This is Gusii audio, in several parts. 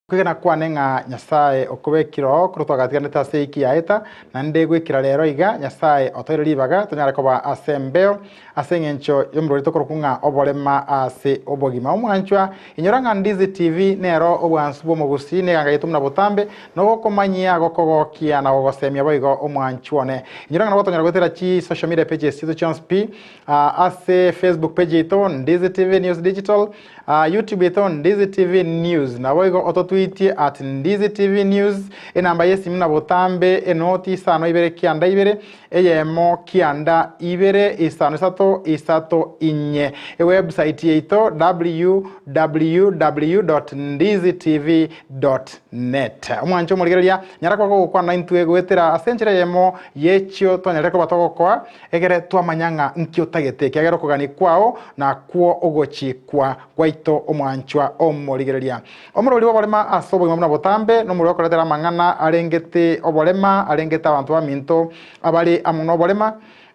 Kwegena kwane ng'a Nyasae okobekire oo korwa twagatiganete ase eiki yaeta, naende goikera rero iga Nyasae otoire ribaga tonyare koba ase embeo ase eng'encho y'omorweri tokorokwa ng'a oborema ase obogima. Omwanchwa, inyora ng'a Ndizi TV nero obwansu bw'omogusii na eganga yaito buna botambe, nogokomanyia, gokogokia na gogosemia boigo omwanchwa one. Inyora ng'a nabo tonyara goetera chi social media pages chiaito chionsi pi, ase Facebook page yaito Ndizi TV News Digital, YouTube yaito Ndizi TV News, naboigo ototwitie at Ndizi TV News, enamba y'esimu na botambe enoti isano ibere kianda ibere, eyemo kianda ibere isano isato isato inye. Ewebsite yaito www.ndizitv.net. Omwancho omorigereria, nyara koba kogokwana intwe goetera ase enchera eyemo y'echio twanyarire koba togokoa, Egere twamanya ng'a nki otagete, ekiagera okogania kwao nakwo ogochikwa gwaito omwanchwa omorigereria. Omorweri bw'oborema ase obogima buna botambe nomorweri okoretera amang'ana arengete oborema, arengete abanto baminto abare amo noborema,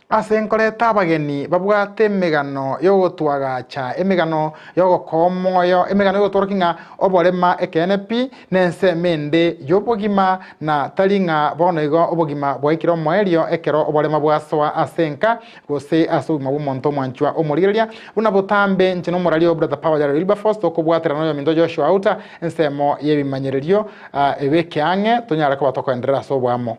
ase nkoreta abageni babwate emegano y'ogotwagacha, emegano y'ogokoa omoyo, emegano y'ogotworokia ng'a oborema ekeene pi nensemo ende y'obogima, na tari ng'a bono igo obogima bwaikire omoerio ekero oborema bwasoa ase enka, gose ase obogima bw'omonto omwanchwa omorigereria, buna botambe inche nomoraria o Brother Power Jared Wilberforce tokobwaterana noyominto Joshua Auta ensemo y'ebimanyererio ebeke ang'e tonyare koba tokoenderera ase oboamo.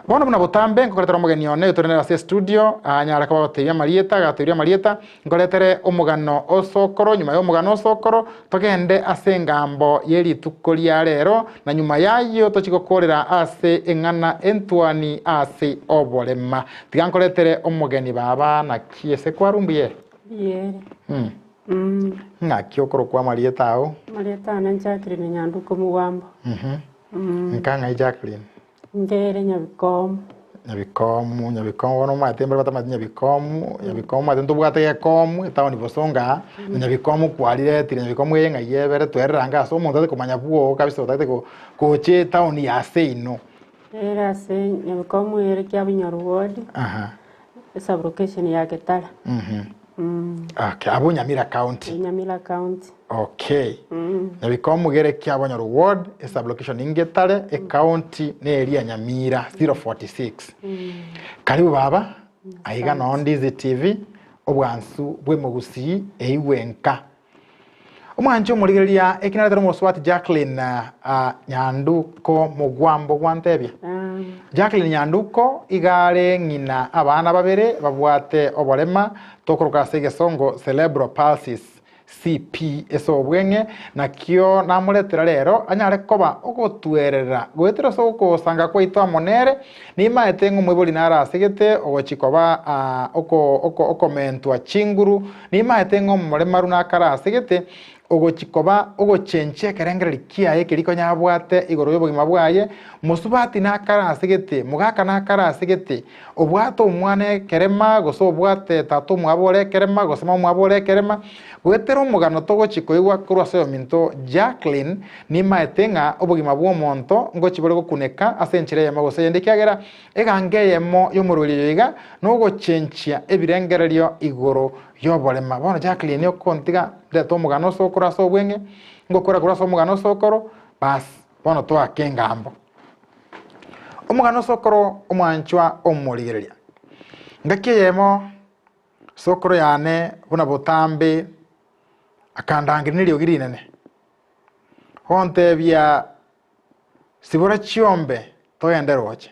Bono buna botambe nkokoretera omogeni one oyo tore nere ase estudio, anyare koba agotebia amarieta, agatebirie amarieta, nkoretere omogano o sokoro, nyuma y'omogano o sokoro, togende ase engambo ye rituko ria rero, na nyuma y'ayio tochie gokorera ase eng'ana entwani ase oborema. Tiga nkoretere omogeni baba, naki ese kwarwa mbuya ere? Mbuya ere. Ng'aki okorokwa amarieta ao? Amarieta ane Jacqueline Nyanduko Mugwambo. Nka ng'ai Jacqueline? Nkere Nyabikomu. Nyabikomu, Nyabikomu bono omanyete mbare batamanyeti Nyabikomu, Nyabikomu omanyete ntobwate Gekomu etown Bosongo aa, na Nyabikomu kwariretire, Nyabikomu eye ng'ai ebere twerere ange ase omonto otagete komanya bwogo kabisa otagete go gocha etown ya seino. Ere ase Nyabikomu ere Kiabonyoru ward, Aha. esublocation ya Getara. Okay, abwo Nyamira County. Nyamira County. Okay. Nyabikomu gere Kiabonyoru ward, esublocation Ngetare, ecounty neri ya Nyamira 046. Karibu baba, aiga noo Ndizi TV, obwansu bw'emogusii eigwe nka. Omwanchi omorigereria eki naretera omosubati Jacqueline ah, Nyanduko Mogwambo gwantebia. Jacqueline Nyanduko iga are ng'ina abana babere babwate oborema tokoroka ase egesongo cerebral palsies CP ase obweng'e, nakio namoretera rero anyare koba ogotwerera goetera ase ogosanga kwaito amo nere, nimaete ng'a omoibori nare asegete ogochia koba aa oko oko okomentwa chinguru, nimaete ng'a omoremaru nakare asegete ogochia koba ogochenchia ekerengererio kiaye keria konya abwate igoro y'obogima bwaye, mosubati nakare asegete, mogaka nakare asegete, Obwate omwana ekerema, gose obwate tata omwabo ore ekerema, gose mama omwabo ore ekerema. Goetera omogano togochia koigwa korwa ase oyominto Jacqueline, nimaete ng'a obogima bw'omonto ngochia bore gokuneka ase enchera eyemo gose eyende ekiagera eganga eyemo y'omorweri oyo iga nogochenchia ebirengererio igoro y'oborema. Bono Jacqueline okontiga ndete omogano ase okoro ase obweng'e, ngokora korwa ase omogano ase okoro, bas bono toake engambo. Omogano sokoro omwanchwa omorigereria. Ngaki eyemo sokoro yane buna botambe akandangeria neriogi rinene, gontebia sibora chiombe togende roche.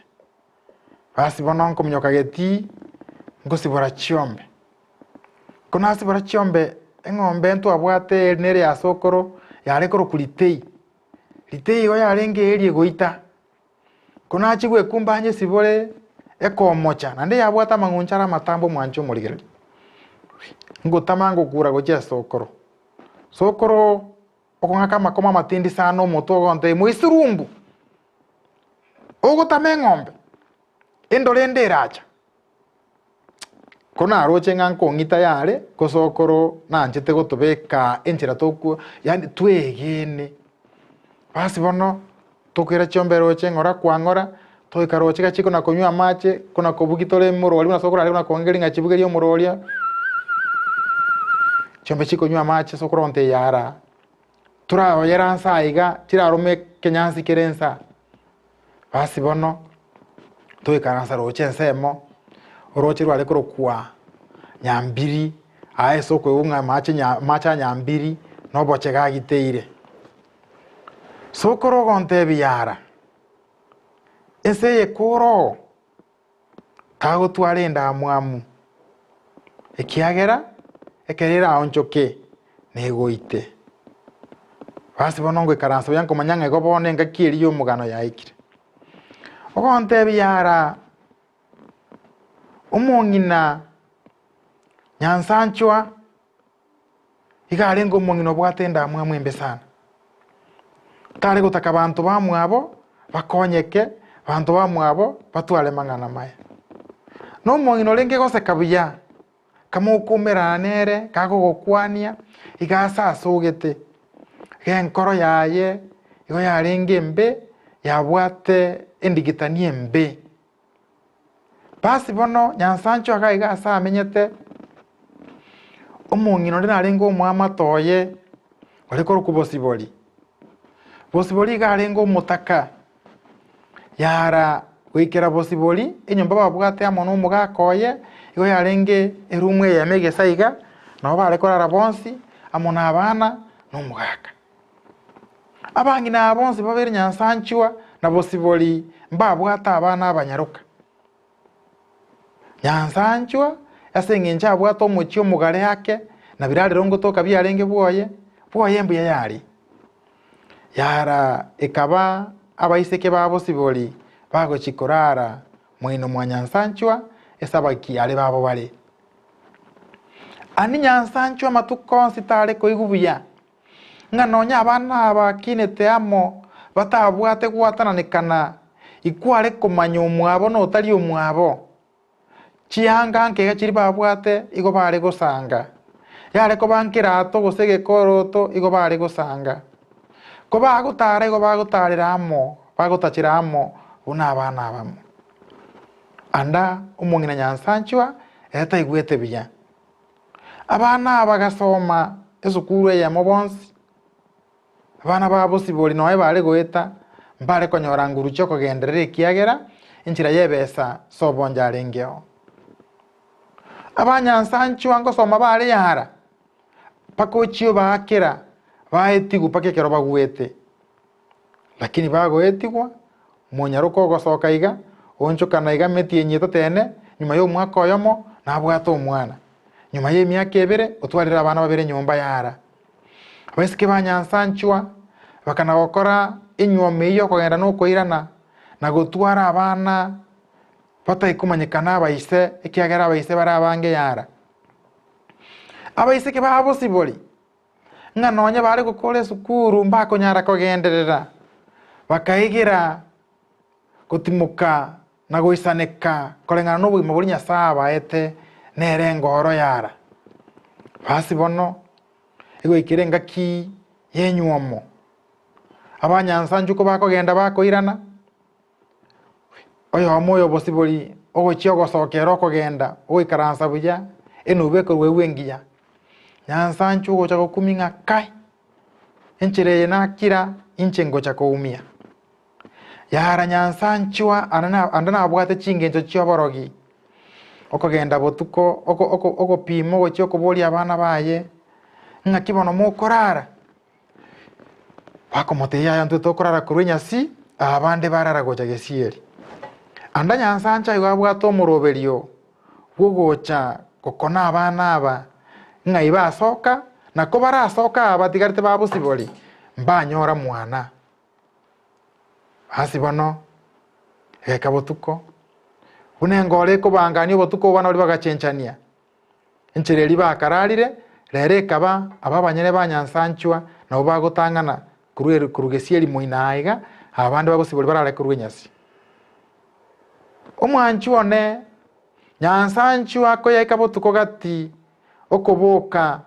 Basi bono nkominyoka getii ngosibora chiombe. Ko nasibora chiombe eng'ombe ntwabwate eri nere ya sokoro yare korokwa ritei. Ritei igo yarenge eeri egoita, ko nachia gwekumba anyesibore ekomocha, naende yabwate amang'uncha are amatambe omwanche omorigereria. Ngotama ngokura gochia ase sokoro. Sokoro okong'aka amakoma amatindi sana omotwe ogontebia moisurumbu, ogotama eng'ombe, endore ende eracha. Ko naroche ng'a nkong'ita yare, ko sokoro nanchete gotobeka enchera tokwo yaani twegene. Basi bono, tokoira chiombe roche ng'ora kwa ng'ora, toika roche gachia kona konywa amache, kona kobugia tore morori buna sokoro are kona kongeria ng'a chibugerie omororia, chiombe chikonywa amache sokoro ogontebia yara. Toraoyera nse aiga, chirarome ekenyansi kere nse aa. Basi bono, toikaransa roche ensemo, oroche rware korokwa Nyambiri, aa ase okoigwa ng'a amache nya amache a Nyambiri, na oboche gagiteire. Sokoro ogontebia yara, ense eye kore oo, tagotwara endamwamu, ekiagera ekero eraonchoke negoite. Basi bono ngoikaransa buya nkomanya ng'a igo bono engaki eria y'omogano yaikire. Ogontebia ara, omong'ina Nyansanchwa iga arenge omong'ina obwate endamwamu embe sana. Tare gotaka abanto bamwabo bakonyeke, abanto bamwabo batware mang'ana maya. Na omong'ina orenge goseka buya, kamokoumerana nere, kagogokwania, iga ase asogete, iga enkoro yaye igo yarenge embe, yabwate endigitani embe. Basi bono Nyansancho iga iga ase amenyete, omong'ina onde narenge omoamate oye, ore korokwa Bosibori. Bosibori iga arenge omotaka, yara goikera Bosibori, enyomba babwate amo na omogaka oye, igo yarenge eroom eyemo egesa iga, nabo bare korara bonsi, amo na abana, na omogaka. Abang'ina aba bonsi babere Nyansanchwa na Bosibori mbabwate abana abanyaroka. Nyansanchwa ase eng'encho abwate omochie omogare ake na birarero ngotoka biarenge bwoye, bwoye mbuya yare. Yara ekaba abaiseke ba Bosibori bagochia korara moino mwa Nyansanchwa ase abakiare babo bare. Ani Nyansanchwa amatuko onsi tare koigwa buya. ng'a nonya abana aba bakinete amo batabwate gwatananekana, ikware komanya omwabo na otari omwabo. Chianga nkeiga chiria babwate igo bare gosanga, yare koba nkerato gose egekoroto igo bare gosanga. Ko bagotara igo bagotarera amo, bagotachera amo buna abana abamo. Anda omong'ina Nyansanchwa ere taigwete buya. Abana aba bagasoma esukuru eyemo bonsi, abana ba bosibori nonya bare goeta, mbare konyora nguru chi'okogenderera ekiagera enchera y'ebesa ase obonge arengeo. Abanyansanchwa ngosoma bare yara, mpaka ochie obaakera baetigwe mpaka ekero bagwete. Lakini bagoetigwa, Omonyaroka ogosoka iga, oonchokana iga emetienyi etato ene, nyuma y'omwaka oyomo, nabwate omwana. Nyuma y'emiaka ebere, otwarire abana babere nyomba yara. Abaiseke ba Nyansanchwa bakana gokora enyuomo eyio y'okogenda na okoirana, na gotwara abana batai komanyekana abaise, ekiagera abaise bare abange yara. Abaiseke ba Bosibori ng'a nonya bare gokora esukuru mbakonyara kogenderera, bakaegera gotimoka na goisaneka koreng'ana nobogima boria Nyasae abaete nere engoro yara. Basi bono, egoikera engaki y'enywomo, abanyansanchu kobakogenda bakoirana, oyomo oyo obosibori ogochia ogosokera okogenda ogoikaransa buya, enobu ekorwa ewu engiya. Nyansanchu ogocha gokumia ng'a kai, enchera eye nakira inche ngocha koumia. Yara Nyansanchwa ande na ande nabwate chingencho chi'oborogi, okogenda botuko oko oko ogopima ogochia okoboria abana baye, ng'aki bono mokorara? Bakomotebia yaya intwe tokorara korwa enyasi, abande barara gocha gesieri. Ande Nyansancha igo abwate omoroberio bw'ogocha gokona abana aba, ng'ai basoka, na kobarasoka aba batigarete ba bosibori, mbanyora mwana. Basi bono, egaika botuko, buna engoro ekobangania obotuko obwo abana baria bagachenchania, enchera eria bakararire, rero ekaba aba abanyene ba Nyansanchwa nabo bagotang'ana korwa eri korwa gesieri moino aa iga, abande ba bosibori barare korwa enyasi. Omwanchi one, Nyansanchwa akoyaika botuko gati, okoboka,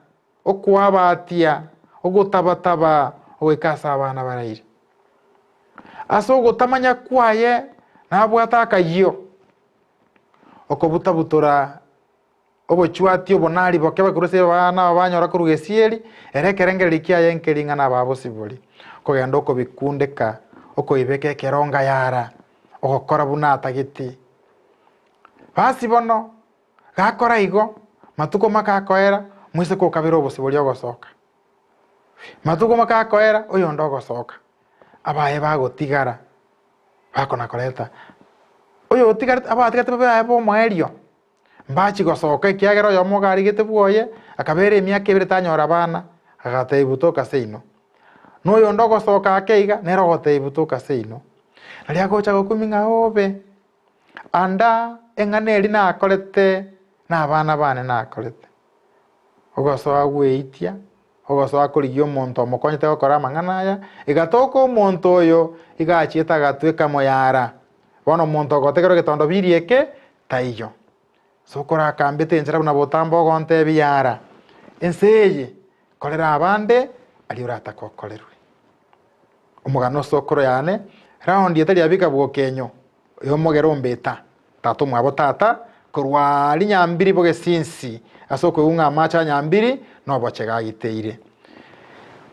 okoabatia, ogotabataba, ogoika ase abana baraire. Ase ogotamanya kwaye nabwate akayio, okobutabutora. Obochwati obo nari boke bakorwa ase abana aba banyora korwa gesieri, ere ekerengererio kiaye nkeri ng'a nababosibori. Okogenda okobikundeka, okoibeka ekeronga yara, ogokora buna atagete. Basi bono, gakora igo, matuko make akoera, moiseke okabera obosibori ogosoka. Matuko make akoera, oyonde ogosoka. Abaye bagotigara, bakona koreta, oyo otigarete abatigarete babe aye bomoerio. Mbachie gosoka, ekiagera oyomo iga arigete bwoye, akabeera emiaka ebere tanyora abana, agatebigwa toka seino. Na oyonde ogosoka ake iga, nere ogotebigwa toka seino. Nario agocha gokumia ng'a obe, anda eng'ana eria nakorete na abana bane nakorete. Ogosoa gweitia, ogosoa korigia omonto omokonyete gokora amang'ana aya, egatoka omonto oyo iga achiete agatweka moyara. Bono omonto ogotegerwa egetondo biria eke, taiyo. Sokoro akambete enchera buna botambe ogontebia yara, ense eye, korera abande aria oratake okorerwe. Omogano o sokoro yane, raundi etari abika bwokenyo, oyomogere ombeta, tata omwabo tata, korwa aria nyambiri bogesinsi, ase okoigwa ng'a amache a nyambiri nobochege agiteire.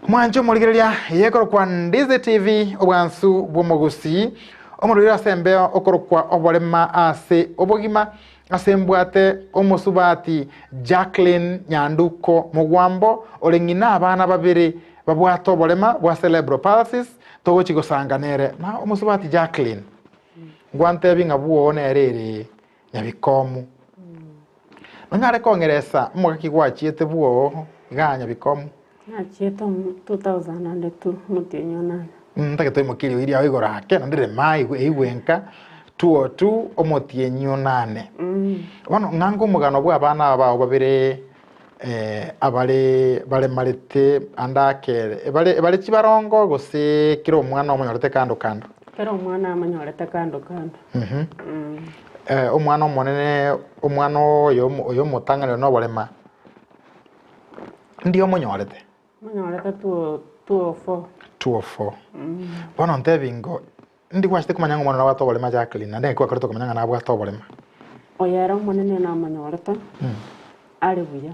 Mwanche omorigereria, eye ekorokwa Ndizi TV, obwansu bw'omogusii, omorwaire ase embeo okorokwa oborema ase obogima, ase mbwate omosubati Jacqueline Nyanduko Mogwambo, ore ng'ina abana babere babwate oborema bwa cerebral palsies, togochi gosanga nere. Na omosubati Jacqueline, ngwantebi ng'a bwoo nere ere Nyabikomu. Nonyare kong'eresa omogaki gwachiete bwoo igaa Nyabikomu? Nachiete omu 2002 omotienyi o nane. Ntagete oimokie eriogi riao igoro ake naende rema eigwe enka 202 omotienyi o nane. Bono ng'ange omogano bwa abana aba bao babere abare baremarete ande akere bare bare chibarongo gose kera omwana omonyorete kando kando? Kera omwana amonyorete kando kando. Omwana omonene, omwana oyo oyo omotang'ani oyo noborema, ndi omonyorete? Omonyorete two two oh four. Two oh four. Bono ntebi ngo, ndi gwachete komanya ng'a omwana nabwate oborema Jacqueline, naende ngaki gwakorete okamanya ng'a nabwate oborema? Oyo ere omonene namonyorete, are buya,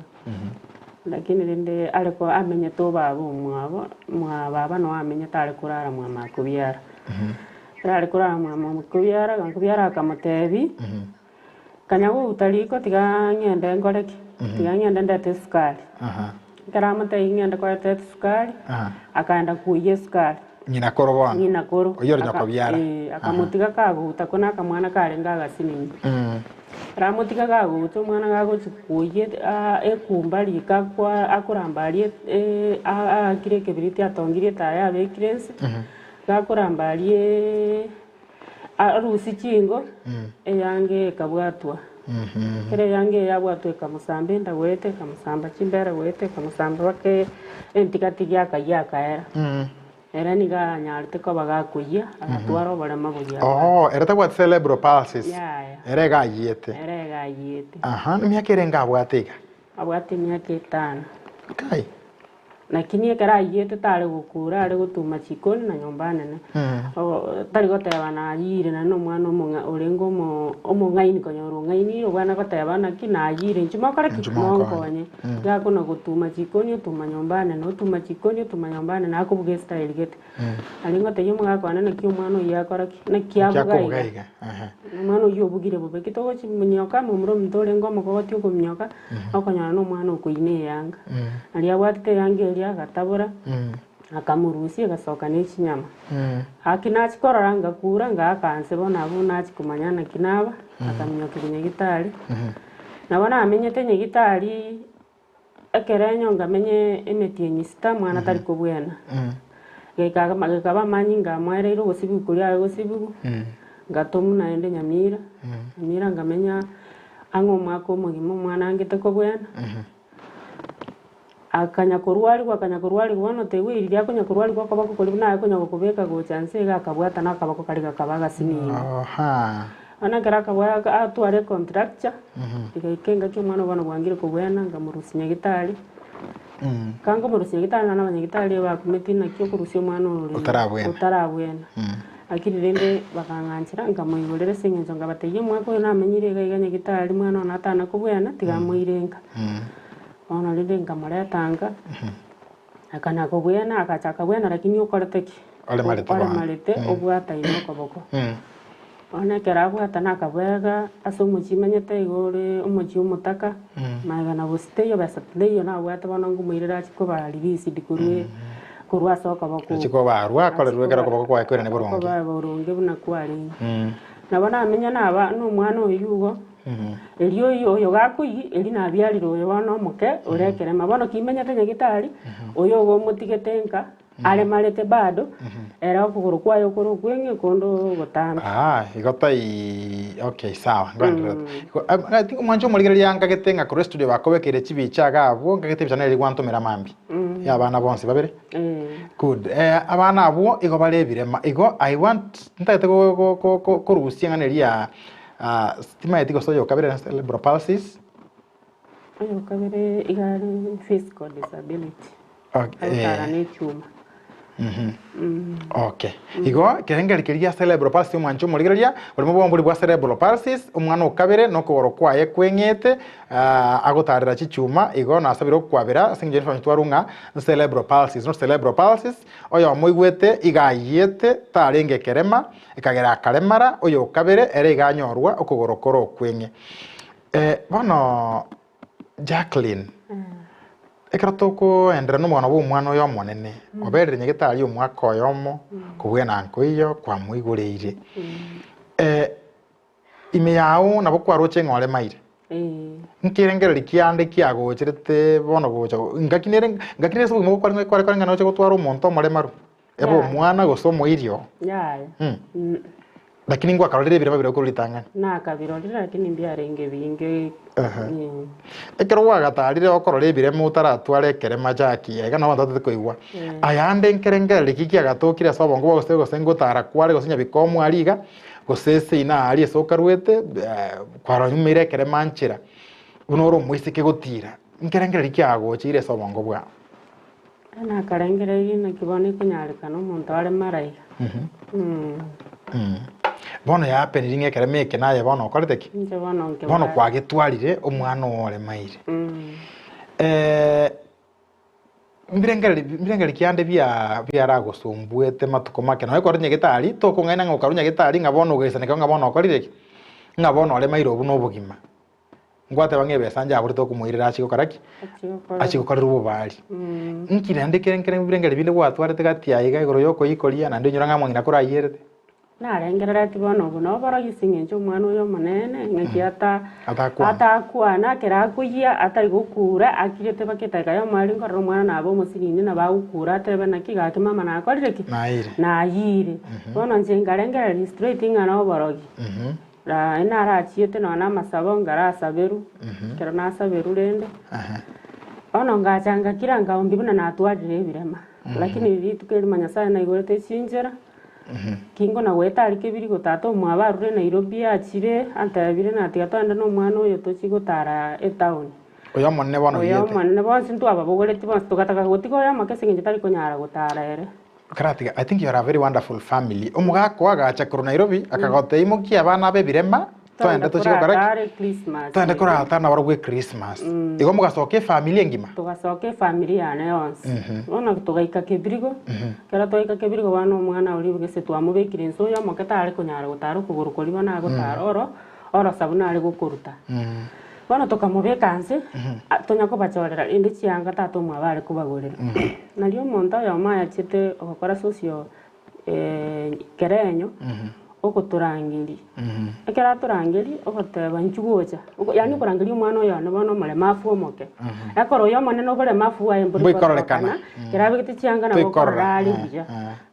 lakini rende are ko amenyete obaba omwabo, mwa baba noo amenyete are korara mwa makobiara. Ekero are korara mwa makobiara, makobiara akamotebia, kanya gouta riko tiga ng'ende nkore ki? Tiga ng'ende ndete esukari. Ekero amotebirie ng'ende koreta esukari, akaenda koiyia esukari. Ng'ina koro bono? Ng'ina koro. Oyio ore nyokobiara? Ee, akamotiga kagouta ko na akamwana karenge agasinini. Ekero amotiga kagouta omwana gagochia koiyia ekumba riko akwa akoramba aria aakire ekebiriti atongirie etaya abekire nse, gakoramba aria arusie chingo, eyange ekabwatwa. Ekero eyange eye yabwatwa ekamosamba enda goeta, ekamosamba chimbere goeta, ekamosamba mpaka entigatigi akayia akaera. Ere nigo anyarete koba gakoyia, agatwara oborema boria abwate. Oo, ere tabwati cerebral palsies. Yaya. Ere iga ayiete. Ere iga ayiete. Aha, emiaka erenge abwate iga? Abwate emiaka etano. Kai. Lakini ekero ayiete tare gokura are gotuma chikoni na nyomba nene. Tari goteba nayire naende na omwana omong'a orenge omo omong'aini konyora ong'ainire obwana goteba naki nayire inchuo mokore ki? Inchuo monkonye. Monkonye. Iga akona gotuma chikoni otuma nyomba nene otuma chikoni otuma nyomba nene akobuga estyle gete. Aria ngotebia omogaka one naki omwana oyio akora ki? Naki Naki abuga akobuga iga. iga, ehe. Omwana oyio obugire bobe, ki togochi monyoka momura ominto orenge omokogoti okominyoka, okonyora na omwana okoina eyanga. Naria abwatete eyanga eria agatabora, akamorusia egasoka na echinyama. Gaki nachia korora ngakura ngaaka nse bono abwo nachia komanya naki naba, akaminyokia nyagitari. Nabo namenyete nyagitari. Ekero enyonga amenye emetienyi sita mwana tari kobwena. Geika gekaba amanyinga amoereire ogosibigwa koria aye gosibigwa, ngatomwa naende Nyamira, Nyamira nkamenya ang'e omwaka omogima omwana angete kobwena, akanya korwarigwa akanya korwarigwa bono toigwe riria akonya korwarigwa okoboko koria buna aye konya gokobeka gocha nse iga akabwata na akaboko karia gakaba agasinini. Bono ekero akabua atware econtracture, egaika engaki omwana bono bwangire kobwena, nkamorusia nyagitari, ka nkomorusia nyagitari naende abanyagitari ebakumeti naki okorusia omwana ore Otarabwena. otarabwena. Lakini rende bakang'anchera nkamoigorera ase eng'encho nkabatebia omwaka oyo namenyire iga iga nyagetari mwana one atana kobwena tiga moire nka. Bono rende nkamoreta nka, akana kobwena agacha akabwena lakini okorete ki? Oremarete bono. Oremarete obwataine okoboko. Bono ekero abwatana akabwega ase omochie menyete igo ore omochie omotaka, magega na gose teiyo besa teiyo nabwate bono nkomoirera achie koba released korwa korwa ase okoboko oko. Achie kobarwa akorerwe ekero okoboko kwaye kwerane boronge. Okoba boronge buna kwarenge. Nabo namenya naba na omwana oyio igo, erio oyio oyo gakoiyia, erio nabiarire oyo bono omoke ore ekerema. Bono kimenyete nyagetari, oyo igo omotigete nka. Aremarete bado, ere okogoro kwaye okore okweng'e konde ogotambe. Ah, igo tai okay sawa ngoenderera Igo, am- I think omwancho omorigereria nkagete ng'a korwa estudio bakobekeire chibicha iga abwo nkagete ebicha nere gwantomera mambia ya abana bonsi babere Eh, good eh, abana abwo igo bare ebirema igo I want ntagete go- go- go- go- korusia eng'ana eria ya ah, timaeti gose oyo kabere cerebral palsies oyo kabere iga are physical disability. Okay. Agotara ne echuma. Okay. Igo kerengeri keria gia cerebral palsy omwancho omorigereria, orimo bw'ombori bwa cerebral palsies, omwana o kabere nokogoro kwaye kweng'ete ah, agotarera chichuma, igo nasabire okwabera ase eng'encho information twarwa ng'a cerebral palsies, not cerebral palsies, oyomo oigwete iga ayiete tarenge ekerema, ekagera akaremara, oyo o kabere ere iga anyorwa okogoro kore okweng'e. Eh, bono Jacqueline, ekero tokoenderera nomogano bwa omwana oyo omonene, oberire nyagetari omwaka oyomo, kobwena nkoiyo, kwamoigoreire. Ime yao nabo kwaroche ng'a oremaire. Nkerengererio kiande kiagocherete bono gocha ngaki nere ngaki nere ase obogima bwao kware kware ng'a noche gotwara omonto omoremaru, ebe omwana gose omoirio. Yaya. Lakini ngwakarorire ebirema biria korwa ritang'ani. Nakabirorire lakini mbiarenge ebinge. Ehe. Ekero gwagatarire okorora ebirema otaratwara ekerema chaki iga nabo abanto batete koigwa. Ayande nkerengererio ki kiagatokire ase obongo bwao gose gose ngotara kware gose nyabikomu aria iga, gose ase ina aria ase okaruete kwaranyumeire ekerema nchera, buna ore omoiseke gotira, nkerengererio ki kiagocheire ase obongo bwao? Nakarengereirie naki bono ekonyarekana omonto are maraika. Bono yapeniri ng'a ekerema eke naye bono okorete ki? Inche bono nke Bono kwagetwarire omwana oo oremaire. Mbirengererio mbirengererio kiande bia biaragosumbuete matuko make nonya ekero nyagetari tokong'aina ng'a okarwa nyagetari ng'a bono ogaisaneka ng'a bono okorire ki? Ng'a bono oremaire obwo na obogima. Ngwateba ng'a ebesa njaborete okomoirera achie gokora ki? Achie gokorerwa obobari. Nki naende kere nkere ebirengererio binde gwatwarete gati aye iga igoro yokoikoria naende onyora ng'a amang'ina korayierete? Narengereretie bono obo noborogi ase eng'encho omwana oyo omonene ng'aki ata Atakwana. atakwana ekero akoyia atari gokura akirete mpaka edageka yomo aria nkorora omwana naba omosinini nabo agokura atebe naki gaki mama nakorire ki? Naayire. Naayire. Bono inche nkarengereria straight ng'a noborogi. Naye narachiete nonya na amasabo nkarasaberwa, ekero nasaberwa rende, bono ngacha ngakira nkaumbi buna natwarire ebirema, lakini rituko erimo Nyasaye naigorete chinchera, kingona goeta aria kebirigo tata omwabo arure Nairobi achire, antebire natiga togende na omwana oyo tochie gotara etown. Oyo omonene bono Oyo oiyete. omonene bonsi ntwababogoretie bonsi togataka gotiga oyomo ase eng'encho tari konyara gotara ere. Karatiga, I think you are a very wonderful family. Omogaka oo agacha korwa Nairobi akagotebia imokia abana aba ebirema Toende toende tochie gokora ki? koratare Christmas Toende eye. koratara nabarobwo echristmas. Igo mogasoka efamiri engima? Togasoka efamiri yane yonsi. Bono togaika Kebirigo, ekero twaika Kebirigo bono omwana oria gese twamobekire inse oyo omoke tare konyara gotara okogoro koria bono agotara oro, orosa buna are gokoruta. Bono tokamobeka nse, tonya kobachorera rende chianga tata omwabo are kobagorera. Nario omonto oyomo ayachete ogokora socio kerenyo, ogotorangeria. Ekero atorangeria, ogoteba inchuo gocha, yaani okorangeria omwana oyo one bono omoremafu omoke. Ekero oyo omonene oboremafu bwaye mbori Mboikororekana. kororekana, ekero abegete chianga nabo Toikorora. okorora are buya.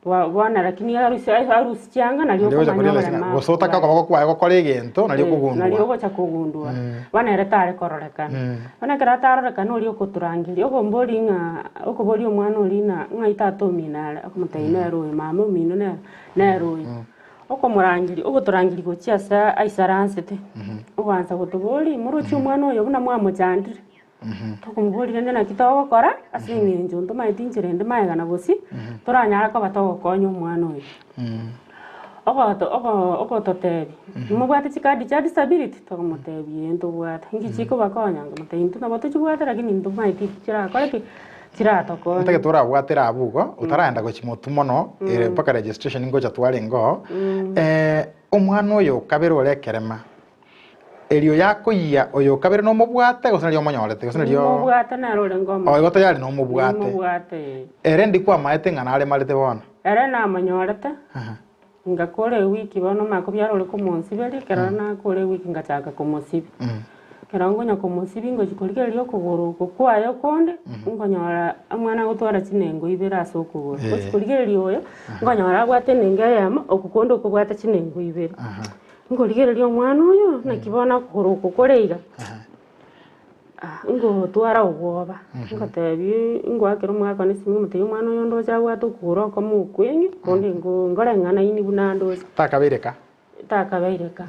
Bono lakini arusie chianga nario Nario ogocha okomanya koria oboremafu gose otake bwaye. okoboko kwaye gokora egento nario okogundua. Nario ogocha kogundua. Bono ere tare kororekana. Bono ekero atarorekana oria okotorangeria, okomboria ng'a okoboria omwana oria ng'a ng'ai tata omino are, okomotebia nere oyo, mama omino nere nere oyo. Okomorangeria ogotorangeria gochia ase aisaransete, ogoansa gotoboria, moroche omwana oyo buna mwamochandire. Tokomoboria rende naki togokora ase eng'encho ntomaeti inchera ende magega na bosio, toranyare koba togokonya omwana oyo. Ogoto ogo ogototebia, Nimobwate chikadi chia disability? Tokamotebia ee ntobwate. Inki chikobakonya? Nkamotebia intwe nabo tochibwate lakini ntomaeti chirakore ki? Chiratokonye. Ntagete torabwatera abwo igo, otaraenda gochia motwe mono, ere mpaka registration ngocha twarenge oo, omwana oyo okabere ore ekerema, erio yakoyia oyo okabere nomobwate gose nario omonyorete gose nario Nimobwate nere orenge omo. Oh, igo tayari nomobwate. Nimobwate ee. Ere ndikwamaete ng'a naremarete bono. Ere namonyorete, ngakora ewiki bono omanye kobiara ore komonsiberia, ekero nakora ewiki ngachaka komosibia. Ekero nkonya komosibia ngochia korigereria okogoro oko kwaye okonde, nkonyora omwana agotwara chinengo ibere ase okogoro. Ngochia korigereria oyo, nkonyora abwate enengo eyemo, oko konde okobwate chinengo ibere. Nkorigereria omwana oyo, naki bono okogoro oko kore iga, ngotwara obwoba, ngotebi ngoakera omogaka one esimi ngomotebia omwana oyo ndoche abwate okogoro okomo okweng'e, konde ngo ngoreng'anaini buna ndoche. Takabeire ka? Takabeire ka.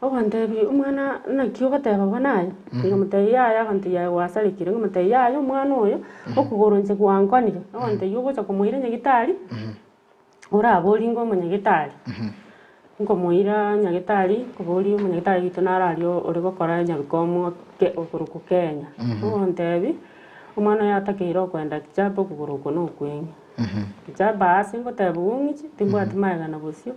Ogontebia omwana naki ogoteba bono aye? Nkamotebia yaya agontebia aye gwasarekire, nkamotebia yaya omwana oyo, okogoro inche gwankonire, ogontebia ogocha komoira nyagitari. Oraborie ng'a omonyagetari, nkomoira nyagetari, nkoboria omonyagetari oito naro aria ore gokora nyabikomu ke okorokwa Kenya. Ogontebia, omwana oyo atakeire okoenda kichape okogoro oko na okweng'e. Kichape ase ngotebiwa ong'iche, timbwati magega na bosio,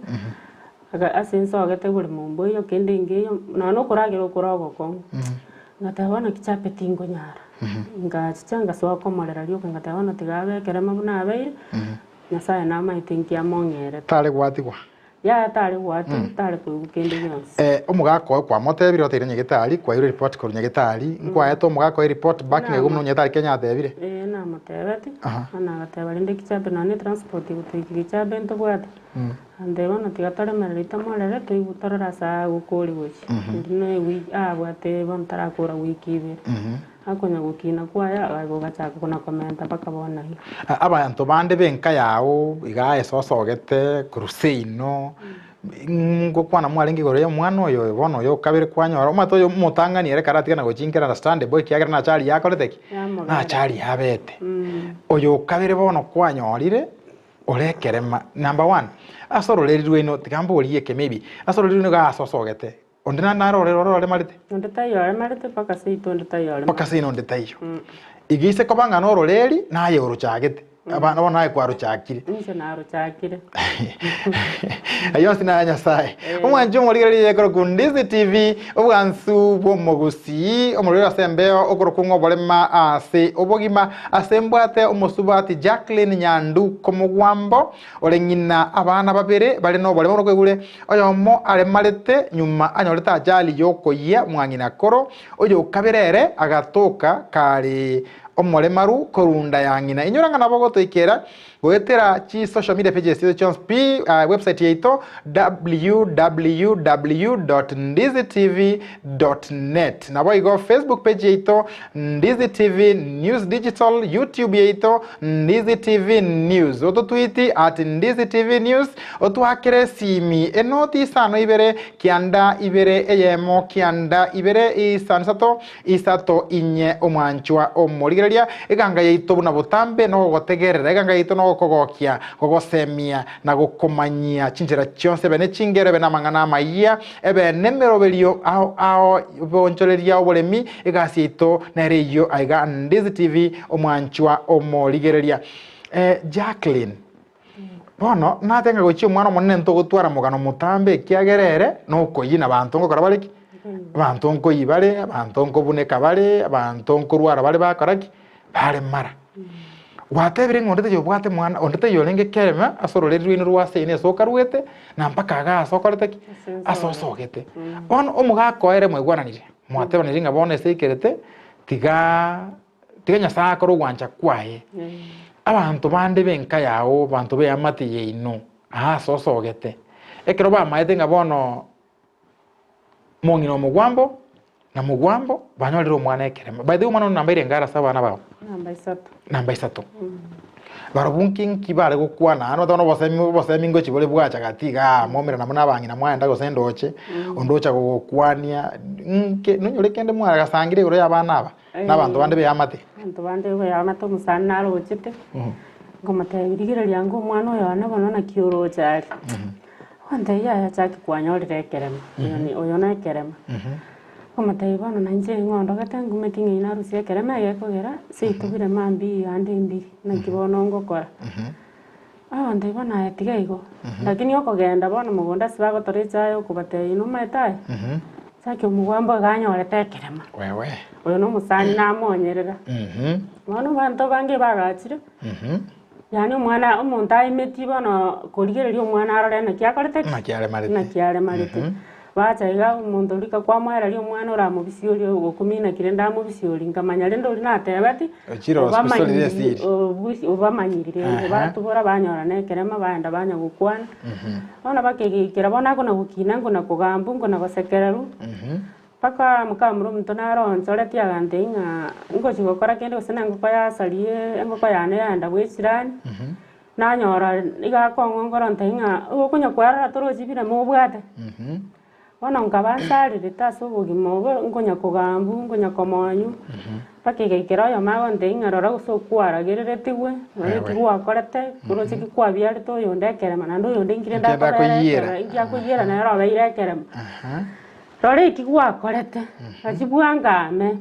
aka ase nsogete boremo mboiyo kende nkeiyo, nonya na okoragera okore ogokong'u. Ngateba bono kichape tingonyara, ngachicha ngasoa komorera rioka ngateba bono tiga abe ekerema buna abeire. Nyasae namaete inki among'erete. Tare gwatigwa. Yaya tare gwatigwa, tare koigwa kende gionsi. Omogaka oyo kwamotebirie oteire nyagetari, kwairwe report korwa nyagetari, nkwaete omogaka oye report back ng'a igo buna nyagetari Kenya atebire? Ee namotebeti, bono agateba rende kichape nonya ne transport egotoikia kichape ntobwate, agantebia bono tiga toremereri tomorere toigwe torore ase agokori gochia, erio na ewiki abwate bono tarakora wiki ibere. Akonya gokina kwaye agachaka kona komenta mpaka bono iga. Abanto bande b'enka yao iga ase osogete korwa seino, ngokwana mwarenge igoro y'omwana oyo oyo bono oyo okabere kwanyora, omanyete oyo omotang'ani ere karatigana gochinkera understandable ekiagera nache aria akorete ki? Nache aria abete. Oyo okabere bono kwanyorire ore ekerema, number one, ase ororeri rwaino tiga mborie eke maybe, ase ororeri rwaino iga ase osogete. Onde naende nare ore ore oremarete? Onde taiyo oremarete mpaka seito onde taiyo oremarete. Mpaka seino onde taiyo. Iga ise koba ng'a nororeri, naye orochagete. Abana bono naye kwarochakire. Inche narochakire. Ayio onsi naya Nyasae. Omwanchi omorigereria ekorokwa Ndizi TV, obwansu bw'omogusii, omorweri ase embeo okorokwa ng'a oborema ase obogima, ase mbwate omosubati Jacqueline Nyanduko Mogwambo, ore ng'ina abana babere bare noborema orokoigure, Oyomo aremarete nyuma anyorete ajali y'okoyia mwang'ina koro, oyokabere ere agatoka kare omoremaru korunda ya ng'ina. Inyora ng'a nabo ogotoikera goetera chi social media pages chiaito chionsi pi, website yaito www.ndizitv.net naboigo Facebook page yaito Ndizi TV News Digital, YouTube yaito Ndizi TV News. Ototwiti at Ndizi TV News, otwakere esimi enoti isano ibere kianda ibere eyemo kianda ibere isano isato isato inye omwanchwa omorigereria eganga yaito buna botambe nogogotegerera eganga yaito nogokogokia gogosemia na gokomanyia chinchera chionsi ebe nechingero ebe namang'ana amayia ebe nemeroberio ao ao bonchoreria oboremi Egasi yaito nere eyio aiga Ndizi TV omwanchwa omorigereria. Eh, Jacqueline, bono natenga gochia omwana omonene ntogotwara mogano motambe ekiagera ere nokoyia na banto ngokora bare ki? Abanto nkoyia bare, abanto nkobuneka bare, abanto nkorwara bare bakora ki? Baremara. Gwatebire ng'a onde taiyo obwate mwana, onde taiyo orenge kerema ase ororeri rwaino rwa ase ase okarwete, na mpaka iga ase okorete ki? Ase osogete. Bono omogaka oye ere mwaigwananire, mwatebanire ng'a bono ase aikerete, tiga tiga Nyasaye akore ogwancha kwaye. Abanto bande b'enka yago, abanto b'eamate yaino, aa ase osogete, ekero bamaete ng'a bono Mong'ina omogwambo na mogwambo banyorire omwana ekerema. By the way omwana one namba irenge are ase abana bao? Namba isato. Namba isato. Barobwo nki nki bare gokwana ano bono obosemi obosemi ngochi bore bwacha gati igaa mwaumerana buna abang'ina mwaenda gose ndoche, onde ocha gogokwania nke nonyore kende mwagasangire igoro ya abana aba na abanto bande beamate. Abanto bande beamate omosani narochete, nkomotebia rigereria ango omwana oyo one bono naki oroche aria. Ogontebia yaya chaki kwanyorire ekerema, oyo ni oyo nekerema. Nkomotebia bono na inche ng'o ondogete ngumeti ng'a inarusie ekerema egekogera seito birema mbiyo ande mbiri, naki bono ngokora. Agontebia bono aye tiga igo, lakini okogenda bono mogondo ase bagotora echae okobatebia nomaete aye, chaki omogwambo iga anyorete ekerema. Wewe. Oyo na omosani namonyerera. Bono abanto bange bagachire. Yaani omwana omonto aemetie bono korigereria omwana arore naki akorete ki? Naki aremarete. Naki aremarete. Bacha iga omonto oria kwamoereria omwana oramobisia oria ogokumina ki rende amobisia oria, nkamanya rende oria natebeti, Ochire obisorire esiri. obusi obamanyiri rende, Aha. batubora banyora na ekerema baenda banya gokwana. Bono bakegeikera bono akona gokina nkona kogambwa nkona gosekererwa. Mpaka mokamura omonto naro onchoretie agantebia ng'a ngochia gokora kende gose na engoko yasarie engoko yane yaenda bwechirani, nanyora iga akong'ongora ontebia ng'a okonya kwarora torochi bire mobwate. Bono nkaba nsarerete ase obogima obo nkonya kogambwa nkonya komonywa, mpaka egaikera oyomo agontebia ng'a rora gose okwaragereretigwe, rora eki gwakorete, oroche ki kwabiarete oyonde ekerema naende oyonde inki rende Inki akobera akoyiera. ekere inki akoyiera nere obeire ekerema. Rora eki gwakorete, gachia bwangame.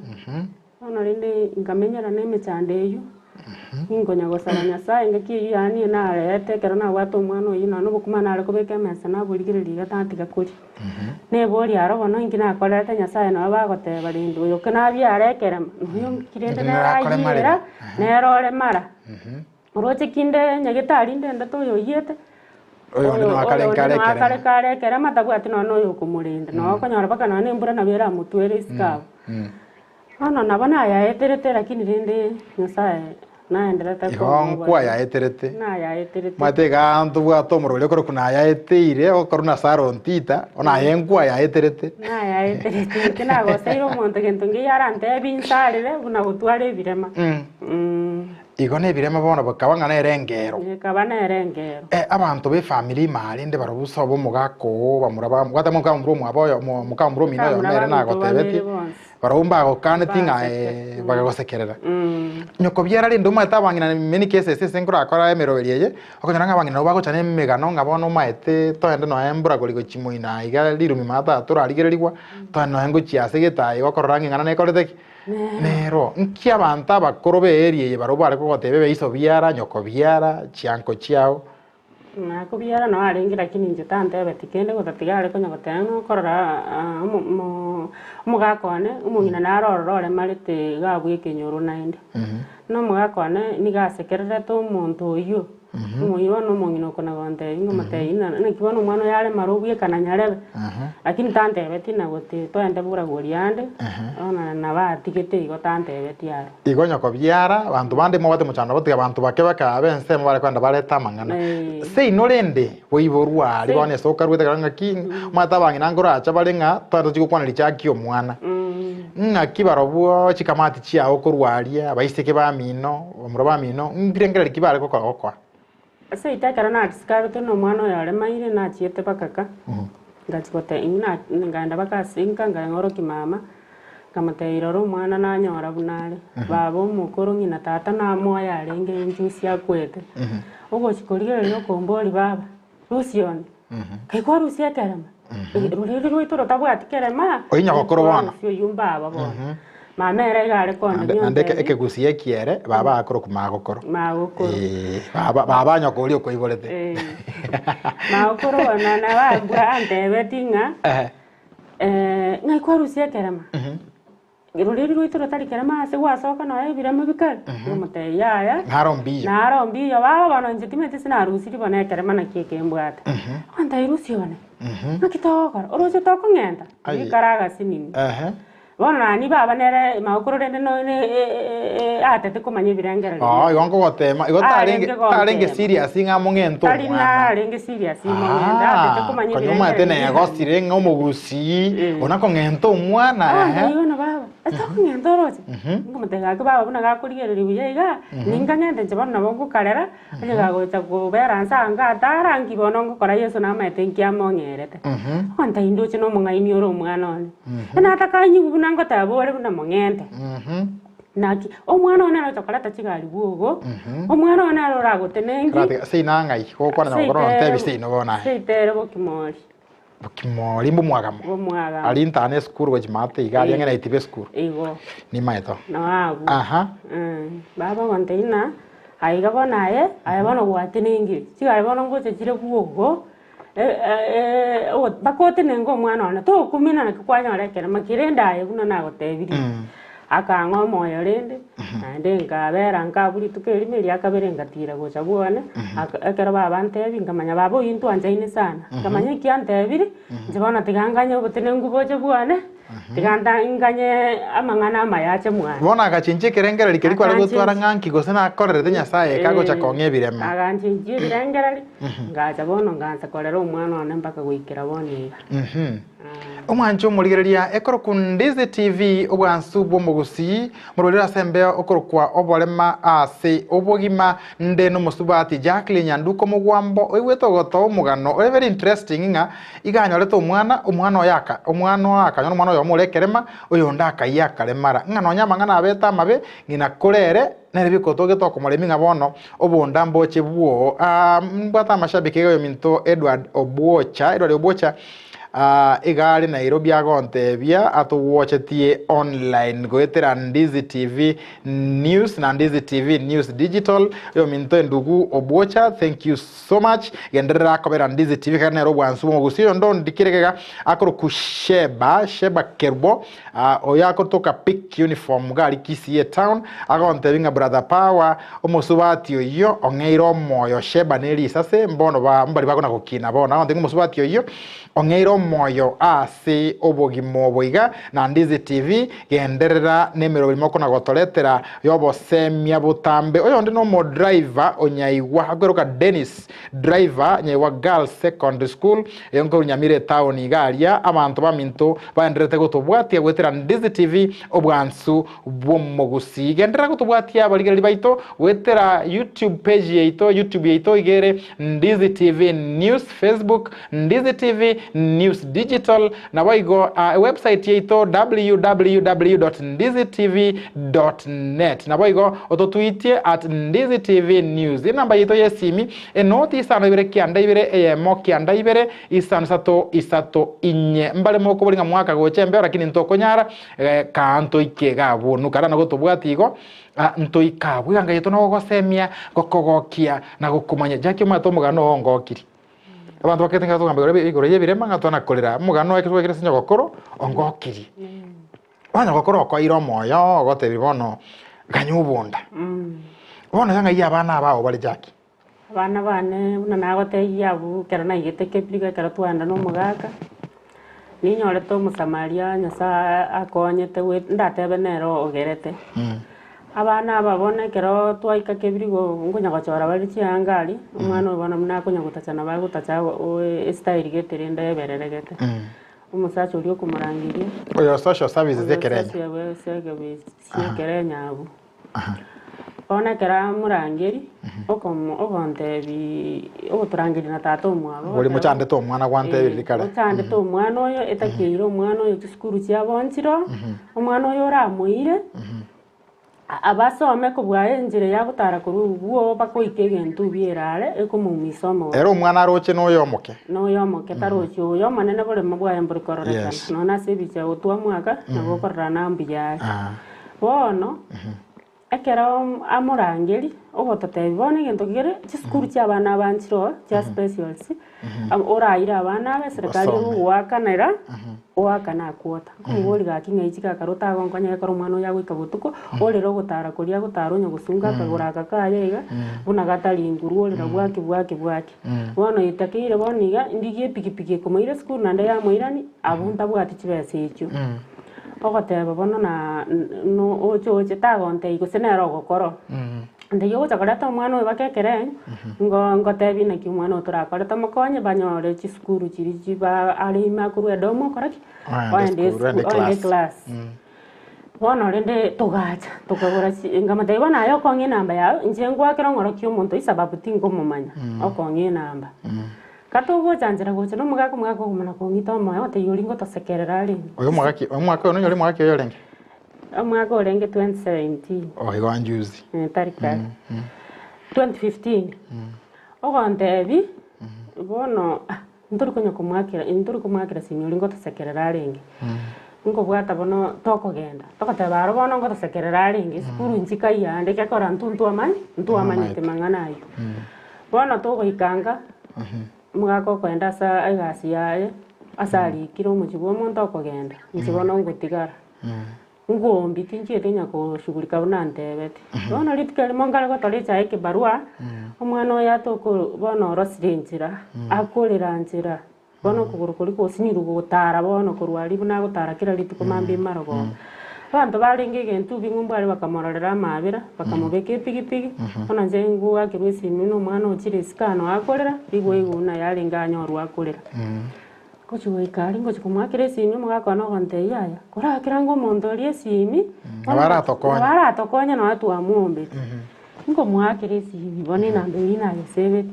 Bono rende nkamenyera nemechando eyio, ninkonya gosaba Nyasaye engaki eyio yaani narete ekero nabwate omwana oyio nonya obokima nare kobeka emesa naborigereria iga tatiga koria. Neboria aro bono inki nakorerete Nyasaye nabo bagoteba rende oyo ki nabiare ekerema, noyo nki rende Nere nere akore ayiera, marega. nere ore mara. Oroche kinde nyagetari ndendete oyo oyiete, Oyonde noyo akare oyonde nkare noyo akare ekerema. kare ekerema tabwati nonya na oyo okomorenda. Noyo okonyora mpaka nonya na embura nabo eramotwere isiko abwo. Bono nabo nayaeterete lakini rende Nyasaye naenderete Igo kong'a nkwayaeterete. Nayaeterete. Omanyete igaa ntobwate omorweri okorokwa nayaeteire, okorwa na Sarah Ontita, bono aye nkwayaeterete. Nayaeterete, inche nagoseire omonto gento nkeiyo arantebie insarere buna gotwara ebirema. Igo nebirema bono bikaba ng'a nere engeero. Ekaba nere engeero. Abanto b'efamiri ime rende barabwo bosa ob'omogaka oo, bamura ba, gwateba mokamura omwabo oyo, mo- mokamura omino oyomo Mokamura ere baminto nagotebetie, babere bonsi. barabwo mbagokaneti ng'a Baseke. bagagosekerera. Nyokobiara rende omanyete abang'ina in many cases ase nkorakora emeroberi eye, okonyora ng'a abang'ina nabo bagocha na emegano ng'a bono omaete toende nonya mboragori gochia moino iga rirumi maate aa torarigererigwa, toende nonya ngochia ase gete aye gokorora ng'a eng'ana nekorete ki? Nero, nki abanto abakoro b'eeri eye barabwo bare kogotebia ebeiso biara, nyoko biara, chianko chiao? Nakobiara noo arenge lakini inche tantebeti kende gotatiga are konya goteba ng'a okorora omogaka one, omong'ina naro ororo oremarete iga abwo ekenyoro naende. Buna omogaka one nigo asekererete omonto oyio, omoyio bono omong'ina okona gontebia ngomotebia ng'a naki bono omwana oyo aremare obwekana nyarebe, lakini tantebeti na goti toende boragori ande, bono nabo atigete igo tantebeti aro. Igo nyokobiara, abanto bande mobwate mochando gotiga abanto bake bakaaba ensemo bare kogenda barete amang'ana. Seino rende, boiborwa aria bono ase okaruete ekero ng'aki, omanyete abang'ina nkoracha bare ng'a toende tochie gokwana richaki omwana. Ng'aki barobwo chikamati chiao korwa aria, abaiseke bamino, bamura bamino, mbirengererio ki bare gokora gokoa? Ase ayio ekero nadiscoverete buna omwana oyo aremaire, nachiete bakaka, ngachia gote na nkaenda mpaka ase nka nkaeng'orokia mama, nkamotebia rora omwana nanyora buna are, baba omokoro ng'ina tata namoyo arenge enchusi akwete, ogochia korigereria okomboria baba, rusia one, nkai kwarusia ekerema? Rorerio rwaito rotabwati kerema, Oyio nyagokoro bono. kwarusia oyio mbaba bono. Mama ere iga are Naende kondemia naende ontebia. ekegusii ekiere, baba akorokwa magokoro. Magokoro. Eh, baba baba nyoko oria okoiborete. Eh. Magokoro bono nabambwa antebeti ng'a Ehe. eh, ng'ai kwarusia ekerema? Rorerio rwaito rotari kerema ase gwasoka nonya ebirema bikare? Nkamotebia yaya. Naro mbiyo. Naro mbiyo baba bono inche timanyeti ase narusirie bono ekerema naki ekembwate. Agontebia rusia one. Naki togokora? Oroche tokong'enta? Aye. Riikara agasinini. Ehe. Bono nani baba nere magokoro rende no ne atete komanya ebirengererio. Oo, igo nkogotema, igo tarenge Arenge tarenge gontema. serious ng'a mong'ente Tari omwana. narenge serious mong'ente, atete Ah, komanya konya omanyete ebirengererio negosire ng'a omogusii, Eh. ona kong'enta omwana Ah, ehe. ngai bono baba, ase okong'enta oroche? Nkomotebia gaki baba buna gakorigereria buya iga, ninkang'ente inche bono nabo ngokarera, Onye gagocha kobera nse aa ngatara, nki bono ngokora Yeso namaete nki among'erete. Ogontebia ndoche nomong'aini ore omwana one. Natakanyigwe buna ngoteba ore buna mong'ente. Naki, omwana one nere ocha koreta chigari bwogo, omwana one nere ora. kagotenengi. Karatiga seino ang'ai gokwana nyagokoro Seito nontebi ere seino bono aye. seito ere bokimori. Bokimori mbomwagamo. Mbomwagamo. Aria ntane esukuru gochia maate iga aria Eh. ng'ina itibe esukuru. Igo. Nimaete oo. Noo abwo. Aha. Baba ogontebia ng'a aiga bono aye, aye bono gwatenengire, chigari bono ngocha chire bwogo, mpaka otenenke omwana one, tokumina naki kwanyora ekerema ki rende aye buna nagotebirie. Akang'a omoyo rende, naende nkabera nkabua rituko erimo eria kabere ngatira gocha bwane, aka ekero baba antebi nkamanya baba oyio ntwanchaine sana, nkamanya eki antebirie, inche bono tiga nganye obotenenku boche bwane, tiga nta nganye amang'ana amaya ache mwane. Bono agachenchia ekerengererio keria kware gotwara Akanchenchia. ng'a nki gose nakorerete Nyasaye eke agocha kong'a ebirema. Aganchenchia ebirengererio, ngacha bono ngansa korera omwana one mpaka goikera bono iga. Omwanche omorigereria ekorokwa Ndizi TV obwansu bw'omogusii mororire ase embeo okorokwa oborema ase obogima nde nomosubati Jacqueline Nyanduko Omogwambo oigwete ogotoa omogano ore very interesting ng'a iga anyorete omwana omwana oye aka omwana oye akanyora omwana oyomo ore ekerema oyonde akayia akaremara ng'a nonya amang'ana abete amabe ng'ina kore ere nere bikotogete okomoremia ng'a bono obonda mboche bwoo aa mbwate amashabiki iga oyominto Edward Obwocha Edward Obwocha Aa iga are Nairobi agontebia atogwochetie online goetera Ndizi TV News na Ndizi TV News Digital. Oyominto endugu Obwocha thank you so much. Genderera kobera Ndizi TV kare nere obwansu bw'omogusii. Oyonde ondikire iga akoroku Sheba, Sheba Kerubo aa oyo akotoka Pick Uniform iga aria Kisii etown agontebia ng'a brother Power omosubati oyio ong'eire omoyo Sheba ne risase mbono ba mbari bakona gokina bono agontebia ng'a omosubati oyio Ong'eire omoyo ase obogima obo iga na Ndizi TV, genderera nemeroberi mokona gotoretera yobosemia botambe. Oyonde nomodriver o Nyaigwa akweroka Dennis driver Nyaigwa Girls Secondary School eyo nkoru Nyamira etown iga aria abanto baminto baendererete gotobwatia goetera Ndizi TV obwansu bw'omogusii. Genderera gotobwatia abarigereria baito goetera YouTube page yaito YouTube yaito iga ere Ndizi TV News Facebook Ndizi TV News Digital, naboigo ewebsite yaito www.ndizitv.net. Naboigo ototwitie at Ndizi TV News. Enamba yaito y'esimi enoti isano ibere kianda ibere eyemo kianda ibere isano isato isato inye. Mbare mokobori ng'a mwaka gocha embeo lakini ntokonyara kaa ntoike iga abwo. Nukara na gotobwatia igo ntoike abwo. Eganga yaito nogogosemia, gokogokia na gokomanya. Jackie omanyete omogano oo ongokiri. Abanto bakete ng'a togamba igoro igoro y'ebirema ng'a twana korera omogano ekero twakire ase nyogokoro ongokirie. Bono nyogokoro okoeire omoyo ogotebi bono ganya obonda. Bono iga ng'ai abana aba ao bare Jackie? Abana bane buna nagotebirie abwo ekero naigete kebirigo ekero twaenda na omogaka, ninyorete omosamaria Nyasaye akonyete gwe ndatebe nere ogerete. Abana aba bono ekero twaika kebirigo nkonya gochora bare chianga aria, omwana oyo bono buna akonya gotacha nabo agotacha estyle gete rende ebereregete. Omosacha oria okomorangeria, Oyo social services oyo ekerenyo. social service ekerenyo abwo. Bono ekero amorangeria, okomo ogontebiiii ogotorangeria na tata omwabo Bori ogoteba, mochandete omwana gwantebirie eh, kare. ochandete omwana oyo etakeire omwana oyo chisukuru chiabo nchiroo, omwana oyo oramoire, abasome kobua enchera ya gotara korwa obwo mpaka oike egento obiere are ekomoumisa omoyo. Ere omwana aroche na oyo omoke. Na oyo omoke tarochi oyo omonene boremo bwaye mbori kororekana. Yes. Nonya ase ebicha gotwa mwaka, nabo okorora na mbuya are. Ah. Bono, ekero amorangeria, ogototebia bono egento kere, chisukuru chia abana aba nchire oo, chia specials, oraire abana aba eserekari Basome. egogoakanera, oakane akwota. Nkomoboria gaki ng'ai chigakara otagonkonya ekero omwana oyo agoika botuko, orere ogotara koria agotara onye gosunga akagoro aka kaye iga, buna gatari nguru orera bwaki bwaki bwaki. Bono etakeire bono iga, ndigie epikipiki ekomoira esukuru naende yamoirani, abwo ntabwati chibesa echio. Ogoteba bono na no oche oche tagontebia gose nere ogokora. Ntebia ogocha koreta omwana oyo baka ekerenyo, ngo ngotebie naki omwana oyo torakore tomokonye banyore chisukuru chiria chiba are ime akorwa edomu okore ki? Oende Oende esukuru, oende esukuru, oende class. eclass. Bono rende togacha, tokagora chi nkamotebia bono aye okong'a enamba yago, inche ngoakera ong'orokia omonto oyio sababu tinkomomanya, okong'a enamba. Gatogocha nchera gocha nomogaka omogaka okomana kong'ita omoyo ogotebia oria ngotosekerera arenge. Oyo omogaki omwaka oyo nonye ore omogaki oyo orenge? Omwaka orenge 2017. Oh igo anjuzi. Eh, tari kare. 2015, ogontebi bono ah ntori konya komoakera ntori komoakera simi oria ngotosekerera arenge, nkobwata bono tokogenda, togoteba aro bono ngotosekerera arenge esukuru inche kaiyo ande gekogera intwe ntwamanye ntwamanyete mang'ana aywo. Bono togoika nka, omogaka okoenda ase egasi yaye, ase arikire omochie bwa omonto okogenda, inche bono ngotigara. Ngombi tinchieti onye koshughulika buna ntebete. Bono rituko erimo nkare gotora echae ekebarua, omwana oyo atoko bono orosire enchera, akorera nchera, bono okogoro koria gosinyirwe gotara bono korwa aria buna agotara kera rituko mambia marogoba. Abanto barenge egento bing'umbu aria bakamororera amabera, bakamobeka epigipigi, bono inche ngoakerwa esimi buna omwana ochire isiko ano akorera, rigwa igwa buna yarenge anyorwe akorera. Ngochia goika aria ngochia komoakera esimi, omogaka one ogontebia yaya, korakera ng'a omonto oria esimi, Nabo aratokonye. nabo aratokonye nonya twamuombete. Nkomoakera esimi bono enamba eyio nayesebete,